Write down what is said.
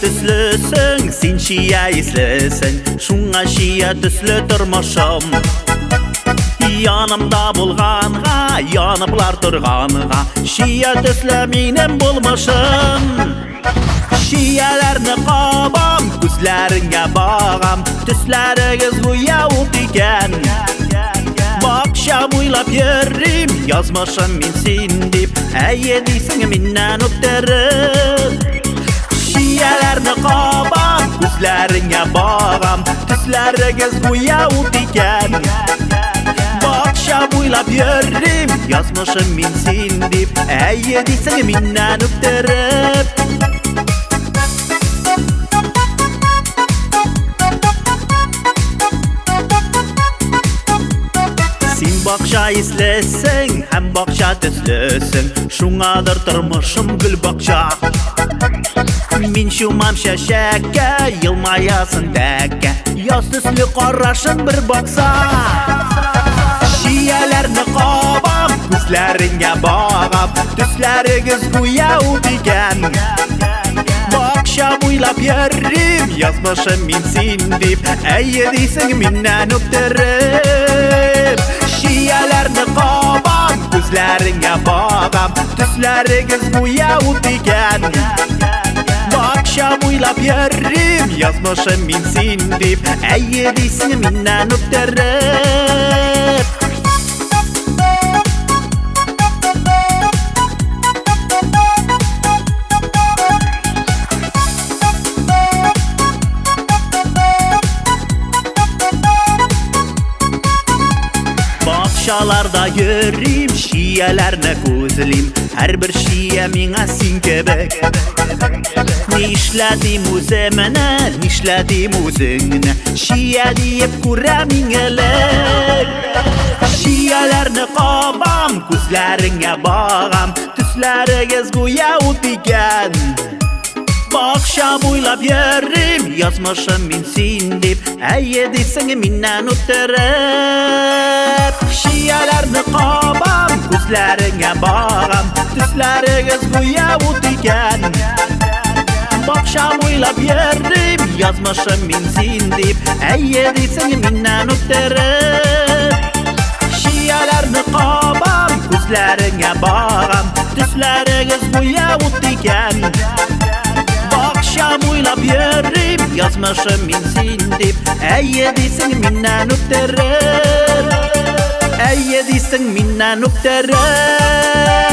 төслесең, син чия ислесең, шуңа чия төсле тормышым. Янымда булганга, яныплар торганга, чия төсле минем булмышым. Чияләрне кабам, күзләреңә багам, төсләрегез гүя ут икән. Бакча буйлап йөрим, язмышым мин син дип, әйе дисең миннән үптереп. Чияләрне кабам, күзләреңә багам, төсләрегез гүя ут икән. Бакча буйлап йөрим, язмышым мин син дип, әйе дисең миннән үптереп. Син бакча ислесең һәм бакча төслесең, шуңадыр тормышым гөл бакча. Мин чумам чәчәккә, елмаясың тәккә, яз төсле карашың бер бакса. Чияләрне кабам, күзләреңә багам, төсләрегез гүя ут икән. Бакча буйлап йөрим, язмышым мин син дип, әйе дисең миннән үптереп. Чияләрне кабам, күзләреңә багам, төсләрегез гүя ут икән. Бакча буйлап йөрим, язмышым мин син дип, әйе дисең миннән үптереп. Бакчаларда йөрим, чияләрне күзлим, һәрбер чия миңа син кебек. Нишләдим үземне, нишләдим үзеңне, чия диеп күрәм иң элек. Чияләрне кабам, күзләреңә багам, төсләрегез гүя ут икән. Бакча буйлап йөрим, язмышым мин син дип, әйе дисең миннән үптереп. Чияләрне кабам, күзләреңә багам, төсләрегез гүя ут икән. Бакча буйлап йөрим, язмышым мин син дип, әйе дисең миннән үптереп. Чияләрне кабам, күзләреңә багам, төсләрегез гүя ут икән. Бакча буйлап йөрим, язмышым мин син дип, әйе дисең миннән үптереп. Әйе дисең миннән үптереп.